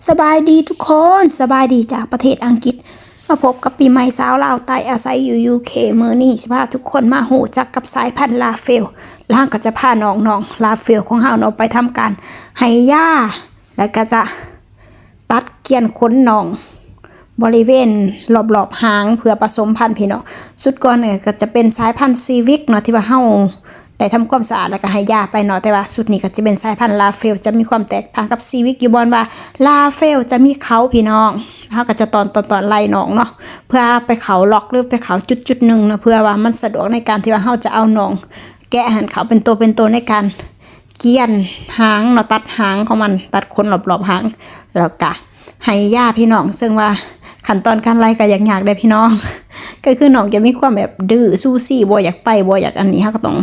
ສະບາຍດີທຸກຄົນ, ສະບາຍດີຈາກປະເທດອັງກິດ. ມາພົບກັບປີໃໝ່ຊາວລາວໃຕ້ອາໄສຢູ່ຢູເຄ. ມື້ນີ້ຊິພາທຸກຄົນມາຮູ້ຈັກກັບສາຍພັນລາເຟວ. ລາວກໍຈະພານ້ອງໆລາເຟວຂອງເຮົາເນາະ ໄປທຳການໃຫ້ຢາ ແລ້ວກໍຈະຕັດກຽນຂົນນ້ອງ ບໍລິເວນລອບໆຫາງເພື່ອປະສົມພັນພີ່ນ້ອງ. ຊຸດກ່ອນກໍຈະເປັນສາຍພັນຊີວິກເນາະ ທີ່ວ່າເຮົາໄດ້ທຳຄວາມສະອາດແລ້ວກໍໃຫ້ຢາໄປເນາະ, ແຕ່ວ່າຊຸດນີ້ກໍຈະເປັນສາຍພັນລາເຟວ. ຈະມີຄວາມແຕກຕ່າງກັບຊີວິກຢູ່ບ່ອນວ່າ ລາເຟວຈະມີເຂົາພີ່ນ້ອງ, ເຮົາກໍຈະຕອນໆໆໄລ່ນ້ອງເນາະ ເພື່ອໄປເຂົ້າລັອກ ຫຼື ໄປເຂົ້າຈຸດໆໜຶ່ງເນາະ ເພື່ອວ່າມັນສະດວກໃນການທີ່ວ່າເຮົາຈະເອົານ້ອງແກະຫັ້ນເຂົ້າເປັນໂຕເປັນໂຕໃນການ ກຽນຫາງເນາະ ຕັດຫາງຂອງມັນ ຕັດຂົນລອບໆຫາງ ແລ້ວກະໃຫ້ຢາພີ່ນ້ອງ. ເຊິ່ງວ່າຂັ້ນຕອນການໄລ່ກໍຍາກໆເດ້ພີ່ນ້ອງ, ກໍຄືນ້ອງຈະມີຄວາມແບບດື້ຊູຊີ ບໍ່ຢາກໄປ ບໍ່ຢາກອັນນີ້, ເຮົາກໍຕ້ອງ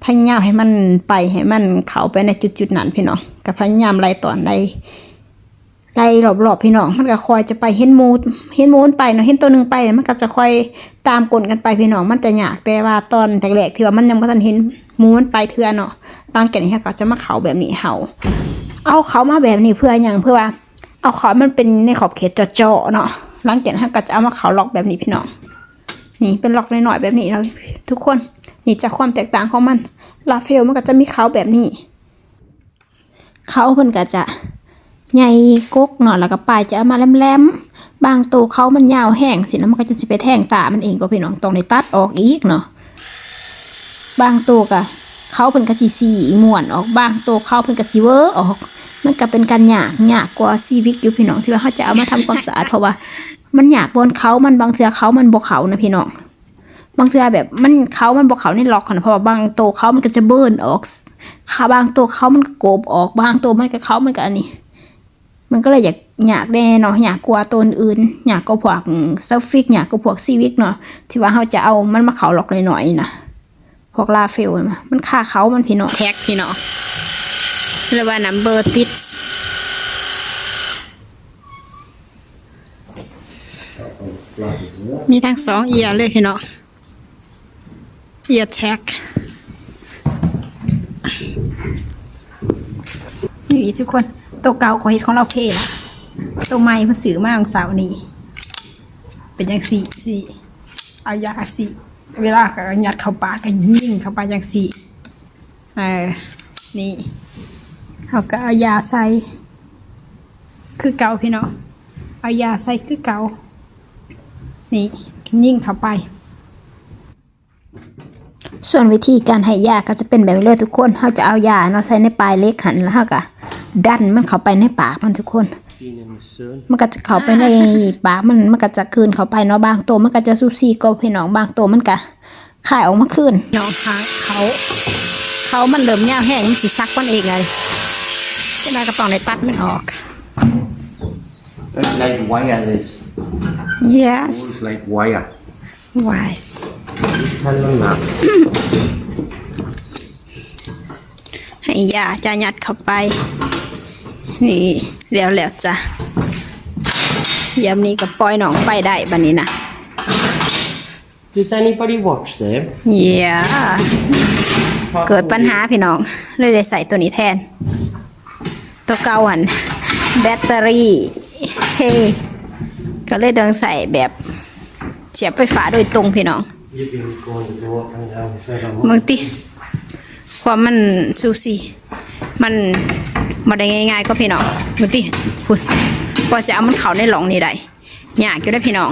ພະຍາຍາມໃຫ້ມັນໄປ ໃຫ້ມັນເຂົ້າໄປໃນຈຸດໆນັ້ນພີ່ນ້ອງ. ກໍພະຍາຍາມໄລ່ຕອນໄດ້ ໄລ່ລອບໆພີ່ນ້ອງ, ມັນກໍຄ່ອຍຈະໄປ ເຫັນໝູ່ ເຫັນໝູ່ມັນໄປເນາະ, ເຫັນໂຕໜຶ່ງໄປ ມັນກໍຈະຄ່ອຍຕາມກົ້ນກັນໄປພີ່ນ້ອງ. ມັນຈະຍາກ ແຕ່ວ່າຕອນແລກໆທີ່ວ່າມັນຍັງບໍ່ທັນເຫັນໝູ່ມັນໄປເທື່ອເນາະ, ຫຼັງຈາກນີ້ເຮົາກໍຈະມາເຂົ້າແບບນີ້. ເຮົາເອົາເຂົ້າມາແບບນີ້ເພື່ອຫຍັງ? ເພື່ອວ່າເອົາເຂົ້າມັນເປັນໃນຂອບເຂດເຈາະໆເນາະ. ຫຼັງຈາກນັ້ນເຮົາກໍຈະເອົາມາເຂົ້າລັອກແບບນີ້ພີ່ນ້ອງ. ນີ້ເປັນລັອກນ້ອຍໆແບບນີ້ເນາະທຸກຄົນ. ນີ້ຈະຄວາມແຕກຕ່າງຂອງມັນ, ລາເຟວມັນກໍຈະມີເຂົ້າແບບນີ້. ເຂົາເພິ່ນກໍຈະໃຫຍ່ກົກເນາະ, ແລ້ວກໍປາຍຈະເອົາມາແຫຼມໆ. ບາງໂຕເຂົາມັນຍາວແຮງຊີ້ນະ ມັນກໍຈະຊິໄປແທງຕາມັນເອງກໍພີ່ນ້ອງ, ຕ້ອງໄດ້ຕັດອອກອີກເນາະ. ບາງໂຕກໍເຂົາເພິ່ນກໍຊິຊີ້ມ້ວນອອກ, ບາງໂຕເຂົາເພິ່ນກໍຊິເວີອອກ. ມັນກໍເປັນການຍາກ ຍາກກວ່າຊີວິກຢູ່ພີ່ນ້ອງ ທີ່ວ່າເຮົາຈະເອົາມາທຳຄວາມສະອາດ, ເພາະວ່າມັນຍາກບ່ອນເຂົາມັນ, ບາງເທື່ອເຂົາມັນບໍ່ເຂົ້ານະພີ່ນ້ອງ. ບາງເທື່ອແບບມັນ ເຂົາມັນບໍ່ເຂົ້າໃນລັອກຫັ້ນນະ, ເພາະວ່າບາງໂຕເຂົາມັນກໍຈະເບີນອອກ, ຂາ ບາງໂຕເຂົາມັນກໍກົບອອກ, ບາງໂຕມັນກໍ ເຂົາມັນກໍອັນນີ້. ມັນກໍເລີຍຢາກ ຍາກແດ່ເນາະ, ຍາກກວ່າໂຕອື່ນໆ, ຍາກກວ່າພວກ ເອີ ເຊລຟິກ, ຍາກກວ່າພວກຊີວິກເນາະ, ທີ່ວ່າເຮົາຈະເອົາມັນມາເຂົ້າລັອກນ້ອຍໆນະ. ພວກລາເຟວນະ ມັນຄາເຂົາມັນພີ່ນ້ອງ. ແທັກພີ່ນ້ອງ ຫຼືວ່ານຳເບີຕິດ. ມີທັງສອງເອຍເລີຍພີ່ນ້ອງ, ເອຍແທັກ. ນີ້ທຸກຄົນ, ໂຕເກົ່າຂ້ອຍເຮັດຂອງລາວເພລະ, ໂຕໃໝ່ເພິ່ນຊື້ມາມື້ເຊົ້ານີ້. ເປັນຈັ່ງຊີ້ ຊິເອົາຢາຊິ ເວລາກໍຍັດເຂົ້າປາກ ກໍຍິງເຂົ້າໄປຈັ່ງຊີ້. ເອີ ນີ້ ເຮົາກໍເອົາຢາໃສ່ຄືເກົ່າພີ່ນ້ອງ, ເອົາຢາໃສ່ຄືເກົ່າ. ນີ້ ຍິງເຂົ້າໄປ. ສ່ວນວິທີການໃຫ້ຢາກໍຈະເປັນແບບນີ້ເລີຍທຸກຄົນ, ເຮົາຈະເອົາຢາເນາະ ໃສ່ໃນປາຍເຫຼັກຫັ້ນ ແລ້ວເຮົາກໍດັນມັນເຂົ້າໄປໃນປາກມັນທຸກຄົນ. ມັນກໍຈະເຂົ້າໄປໃນປາກມັນ, ມັນກໍຈະກືນເຂົ້າໄປເນາະ. ບາງໂຕມັນກໍຈະຊູຊີກໍພີ່ນ້ອງ, ບາງໂຕມັນກໍ ຄາຍອອກມາຄືນ. ນ້ອງຫາເຂົາ ເຂົາມັນເລີ່ມຍາວແຮງ ມັນຊິສັກມັນເອງເລີຍ, ຈັ່ງໃດກໍຕ້ອງໄດ້ຕັດມັນອອກ. Like wire this. Yes. It's like wire. Wise. ໃຫ້ຢາຈະຍັດເຂົ້າໄປ. ນີ້ ແລ້ວ ແລ້ວຈ້ະ. ຢາມນີ້ກໍປ່ອຍນ້ອງໄປໄດ້ບັດນີ້ນະ. Does anybody watch them? Yeah. ເກີດບັນຫາພີ່ນ້ອງ ເລີຍໄດ້ໃຊ້ໂຕນີ້ແທນ. ໂຕເກົ່າຫັ້ນແບັດເຕີຣີເຮ ກໍເລີຍຕ້ອງໃຊ້ແບບສຽບໄຟຟ້າໂດຍຕົງພີ່ນ້ອງ. ເບິ່ງຕິ ຄວາມມັນຊູຊີ ມັນບໍ່ໄດ້ງ່າຍໆກໍພີ່ນ້ອງ. ເບິ່ງຕິ ພຸ້ນ ກວ່າຊິເອົາມັນເຂົ້າໃນຮ່ອງນີ້ໄດ້. ຍາກຢູ່ເດ້ພີ່ນ້ອງ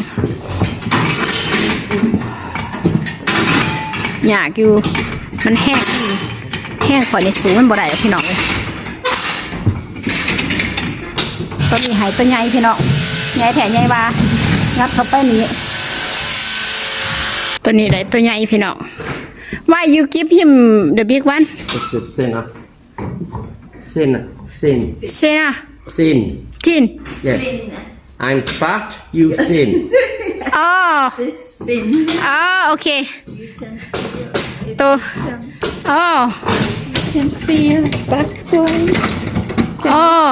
ຍາກຢູ່ ມັນແຮງ ແຮງຂ້ອຍນີ້ສູ້ມັນບໍ່ໄດ້ດອກພີ່ນ້ອງເອີຍ. ໂຕນີ້ໃຫ້ໂຕໃຫຍ່ພີ່ນ້ອງ ໃຫຍ່ແທ້ໃຫຍ່ວ່າ ຫຍັດເຂົ້າໄປນີ້. ໂຕນີ້ໄດ້ໂຕໃຫຍ່ພີ່ນ້ອງ. Why you give him the big one? It's a thinner. Thin, thin. Thinner. Thin. Thin. Yes. Thin. I'm fat, you thin. Oh. This thin. Oh, okay. You can feel it. ໂຕ Oh. You can feel back going. Oh.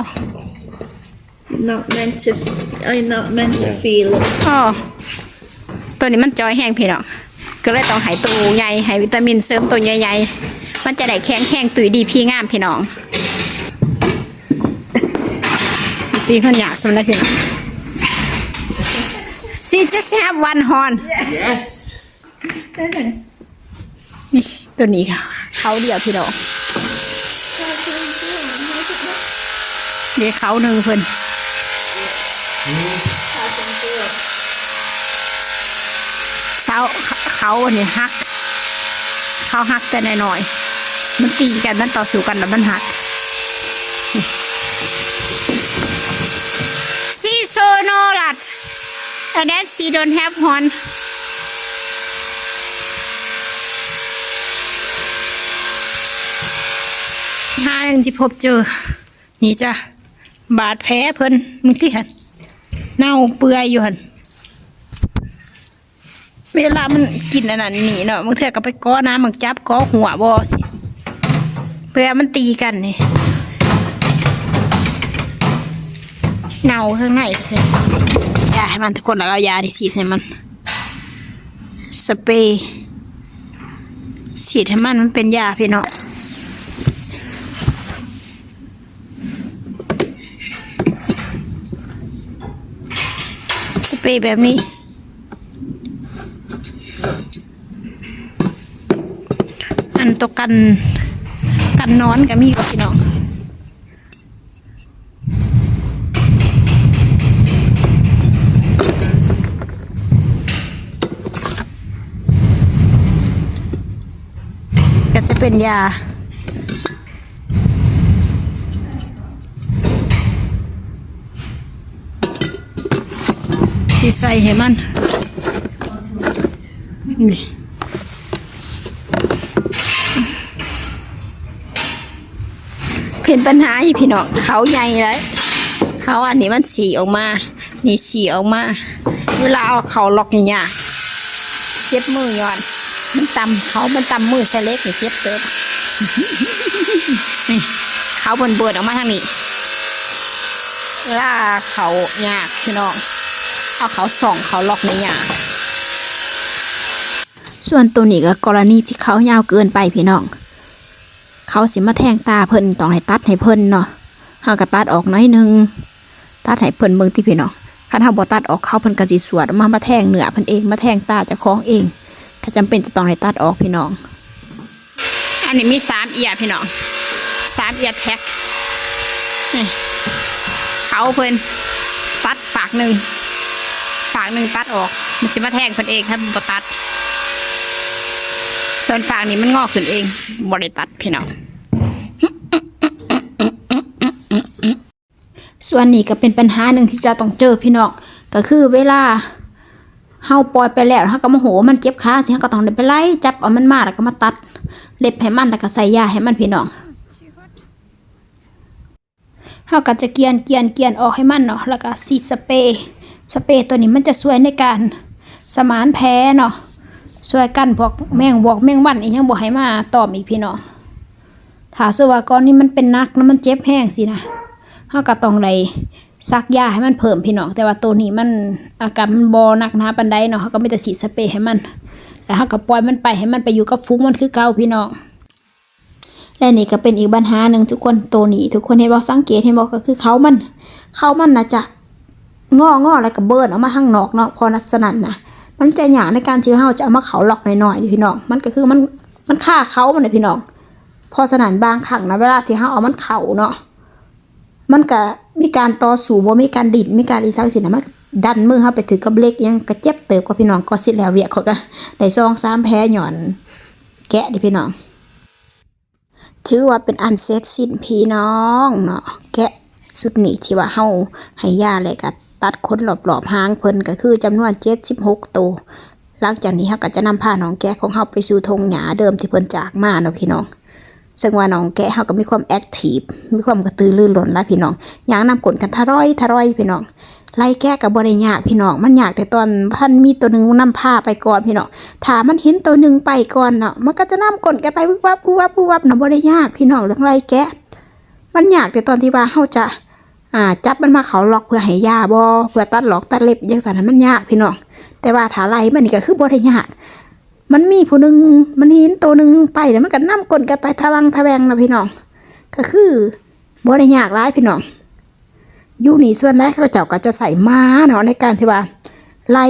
Not meant to f-, I'm not meant to feel it. ອໍ ໂຕນີ້ມັນຈ່ອຍແຮງພີ່ນ້ອງ ກໍເລີຍຕ້ອງໃຫ້ໂຕໃຫຍ່ ໃຫ້ວິຕາມິນເສີມໂຕໃຫຍ່ໆ ມັນຈະໄດ້ແຂງແຮງຕຸ້ຍດີພີງາມພີ່ນ້ອງ. ວິ ຕີເພິ່ນຍາກສ່ຳໃດພີ່ນ້ອງ. She just have one horn. Yes. ນີ້ ໂຕນີ້ເຂົາດຽວພີ່ນ້ອງ ເດ ເຂົາໜຶ່ງເພິ່ນ ເຂົາ ເຂົາອັນນີ້ຫັກ ເຂົາຫັກແຕ່ນ້ອຍໆ ມັນຕີກັນ ມັນຕໍ່ສູ້ກັນແລ້ວມັນຫັກ. She so know that. And then she don't have horn. ຫາຈັ່ງຊິພົບເຈີ ນີ້ຈ້ະ ບາດແຜເພິ່ນ ມຶງຕິຫັ້ນ ເນົ່າເປື່ອຍຢູ່ຫັ້ນ. ເວລາມັນກິນອັນນັ້ນນີ້ເນາະ ບາງເທື່ອກໍໄປເກາະນ້ຳ ມັນຈັບເກາະຫົວບໍ່ຊີ້ ເພື່ອມັນຕີກັນນີ້ ເນົ່າຂ້າງໃນ. ຢາໃຫ້ມັນທຸກຄົນ ແລ້ວເອົາຢານີ້ສີດໃສ່ມັນ ສະເປ ສີດໃຫ້ມັນ ມັນເປັນຢາພີ່ນ້ອງ ສະເປແບບນີ້. ອັນໂຕກັນ ກັນນອນກໍມີບໍ່ພີ່ນ້ອງ ກໍຈະເປັນຢາ ທີ່ໃສ່ໃຫ້ມັນ ນີ້ ເປັນບັນຫາອີກພີ່ນ້ອງ ເຂົາໃຫຍ່ຫຼາຍ ເຂົາອັນນີ້ມັນສີອອກມາ ນີ້ສີອອກມາ ເວລາເອົາເຂົ້າລັອກນີ້ຍາກ ເຈັບມືຍ້ອນມັນຕຳ ເຂົາມັນຕຳມືໃສ່ເຫຼັກນີ້ເຈັບເຕີບ ນີ້ ເຂົາເບິ່ນໆອອກມາທາງນີ້ ເວລາເຂົ້າຍາກພີ່ນ້ອງ ເອົາເຂົ້າຊ່ອງເຂົ້າລັອກນີ້ຍາກ. ສ່ວນໂຕນີ້ກໍກໍລະນີທີ່ເຂົາຍາວເກີນໄປພີ່ນ້ອງ ເຂົາຊິມາແທງຕາເພິ່ນ ຕ້ອງໃຫ້ຕັດໃຫ້ເພິ່ນເນາະ ເຮົາກໍຕັດອອກໜ້ອຍໜຶ່ງ ຕັດໃຫ້ເພິ່ນເບິ່ງຕິພີ່ນ້ອງ ຄັນເຮົາບໍ່ຕັດອອກ ເຂົາເພິ່ນກໍຊິສວດອອກມາ ມາແທງເນື້ອເພິ່ນເອງ ມາແທງຕາເຈົ້າຂອງເອງ ກໍຈຳເປັນຈະຕ້ອງໄດ້ຕັດອອກພີ່ນ້ອງ. ອັນນີ້ມີສາມເອຍພີ່ນ້ອງ ສາມເອຍແທັກ ນີ້ ເຂົາເພິ່ນຕັດຟາກໜຶ່ງ ຟາກໜຶ່ງຕັດອອກ ມັນຊິມາແທງເພິ່ນເອງ ຄັນບໍ່ຕັດ ສ່ວນຟາກນີ້ມັນງອຂຶ້ນເອງ ບໍ່ໄດ້ຕັດພີ່ນ້ອງ. ສ່ວນນີ້ກໍເປັນບັນຫາໜຶ່ງທີ່ຈະຕ້ອງເຈີພີ່ນ້ອງ ກໍຄືເວລາເຮົາປ່ອຍໄປແລ້ວ ເຮົາກໍໂມໂຫວ່າມັນເຈັບຂາ ຊິເຮົາກໍຕ້ອງໄດ້ໄປໄລ່ຈັບເອົາມັນມາ ແລ້ວກໍມາຕັດເລັບໃຫ້ມັນ ແລ້ວກໍໃສ່ຢາໃຫ້ມັນພີ່ນ້ອງ. ເຮົາກໍຈະກຽນ ກຽນ ກຽນອອກໃຫ້ມັນເນາະ ແລ້ວກໍສີດສະເປ ສະເປຕົວນີ້ມັນຈະຊ່ວຍໃນການສະໝານແຜເນາະ ຊ່ວຍກັນພວກແມງວອກແມງວັນອີ່ຫຍັງບໍ່ໃຫ້ມາຕອມອີກພີ່ນ້ອງ. ຖ້າສົມມຸດວ່າກໍລະນີມັນເປັນໜັກນະ ມັນເຈັບແຮງຊີ້ນະ ເຮົາກໍຕ້ອງໄດ້ສັກຢາໃຫ້ມັນເພີ່ມພີ່ນ້ອງ ແຕ່ວ່າໂຕນີ້ມັນ ອາການມັນບໍ່ໜັກໜາປານໃດເນາະ ເຮົາກໍມີແຕ່ສີດສະເປໃຫ້ມັນ ແລ້ວເຮົາກໍປ່ອຍມັນໄປ ໃຫ້ມັນໄປຢູ່ກັບຝູງມັນຄືເກົ່າພີ່ນ້ອງ. ແລະນີ້ກໍເປັນອີກບັນຫາໜຶ່ງທຸກຄົນ ໂຕນີ້ທຸກຄົນເຫັນບໍ່ ສັງເກດເຫັນບໍ່ ກໍຄືເຂົາມັນ ເຂົາມັນໜ້າຈະ ງໍໆ ແລ້ວກໍເບີນອອກມາທາງນອກເນາະ ເພາະສະນັ້ນນະ ມັນຈະຍາກໃນການທີ່ເຮົາຈະເອົາມາເຂົ້າລັອກນ້ອຍໆນີ້ພີ່ນ້ອງ ມັນກໍຄືມັນ ມັນຄາເຂົາມັນນະພີ່ນ້ອງ. ເພາະສະນັ້ນບາງຄັ້ງນະ ເວລາທີ່ເຮົາເອົາມັນເຂົ້າເນາະ ມັນກະມີການຕໍ່ສູ້ ບໍ່ມີການດີ້ນ ມີການອີ່ຫຍັງຊີ້ນະ ມັນກະດັນມືເຮົາໄປຖືກກັບເຫຼັກຫຍັງ ກະເຈັບເຕີບກວ່າພີ່ນ້ອງ. ກໍຊິແລ້ວວຽກ ຂ້ອຍກະໄດ້ສອງສາມແຜຍ້ອນແກະເດ້ພີ່ນ້ອງ. ຖືວ່າເປັນອັນເສັດສິ້ນພີ່ນ້ອງເນາະ ແກະຊຸດນີ້ທີ່ວ່າເຮົາໃຫ້ຢາ ແລະກະຕັດຂົນລອບໆຫາງເພິ່ນ ກະຄືຈຳນວນເຈັດສິບຫົກໂຕ. ຫຼັງຈາກນີ້ເຮົາກໍຈະນຳພານ້ອງແກະຂອງເຮົາໄປສູ່ທົ່ງຫຍ້າເດີມທີ່ເພິ່ນຈາກມາເນາະພີ່ນ້ອງ. ເຊິ່ງວ່ານ້ອງແກະເຮົາກໍມີຄວາມແອັກທີບ ມີຄວາມກະຕືລືລົ້ນຫຼາຍພີ່ນ້ອງ ຍ່າງນຳກົ້ນກັນທະລອຍໆ ພີ່ນ້ອງ. ໄລ່ແກະກໍບໍ່ໄດ້ຍາກພີ່ນ້ອງ ມັນຍາກແຕ່ຕອນມັນມີໂຕໜຶ່ງນຳພາໄປກ່ອນພີ່ນ້ອງ. ຖ້າມັນເຫັນໂຕໜຶ່ງໄປກ່ອນເນາະ ມັນກໍຈະນຳກົ້ນກັນໄປວຶບວັບວຶບວັບວຶບວັບນະ ບໍ່ໄດ້ຍາກພີ່ນ້ອງ ເລື່ອງໄລ່ແກະ. ມັນຍາກແຕ່ຕອນທີ່ວ່າເຮົາຈະ ອ່າ ຈັບມັນມາເຂົ້າລັອກເພື່ອໃຫ້ຢາບໍ່ ເພື່ອຕັດລອກຕັດເລັບຫຍັງຊັ້ນນະ ມັນຍາກພີ່ນ້ອງ. ແຕ່ວ່າຖ້າໄລ່ມັນນີ້ກໍຄືບໍ່ໄດ້ຍາກ ມັນມີຜູ້ໜຶ່ງ ມັນເຫັນໂຕໜຶ່ງໄປ ແລ້ວມັນກໍນຳກົ້ນກັນໄປທະວັງທະແວງນະພີ່ນ້ອງ ກໍຄືບໍ່ໄດ້ຍາກຫຼາຍພີ່ນ້ອງ. ຢູ່ນີ້ສ່ວນຫຼາຍເຂົາເຈົ້າກໍຈະໃຊ້ມ້າເນາະ ໃນການທີ່ວ່າໄລ່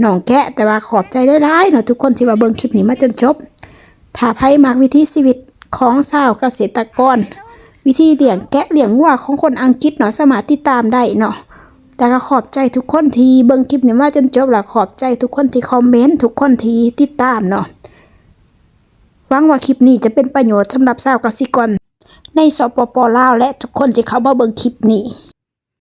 ໜອງແກະ. ແຕ່ວ່າຂອບໃຈຫຼາຍໆເນາະ ທຸກຄົນທີ່ວ່າເບິ່ງຄລິບນີ້ມາຈົນຈົບ. ຖ້າໃຜມັກວິຖີຊີວິດຂອງຊາວກະເສດຕະກອນ ວິທີລ້ຽງແກະລ້ຽງງົວຂອງຄົນອັງກິດເນາະ ສາມາດຕິດຕາມໄດ້ເນາະ. ແລ້ວກໍຂອບໃຈທຸກຄົນທີ່ເບິ່ງຄລິບນີ້ມາຈົນຈົບ ແລະ ຂອບໃຈທຸກຄົນທີ່ຄອມເມັນ ທຸກຄົນທີ່ຕິດຕາມເນາະ. ຫວັງວ່າຄລິບນີ້ຈະເປັນປະໂຫຍດສຳລັບຊາວກະສິກອນໃນ ສປປ ລາວ ແລະ ທຸກຄົນທີ່ເຂົ້າມາເບິ່ງຄລິບນີ້.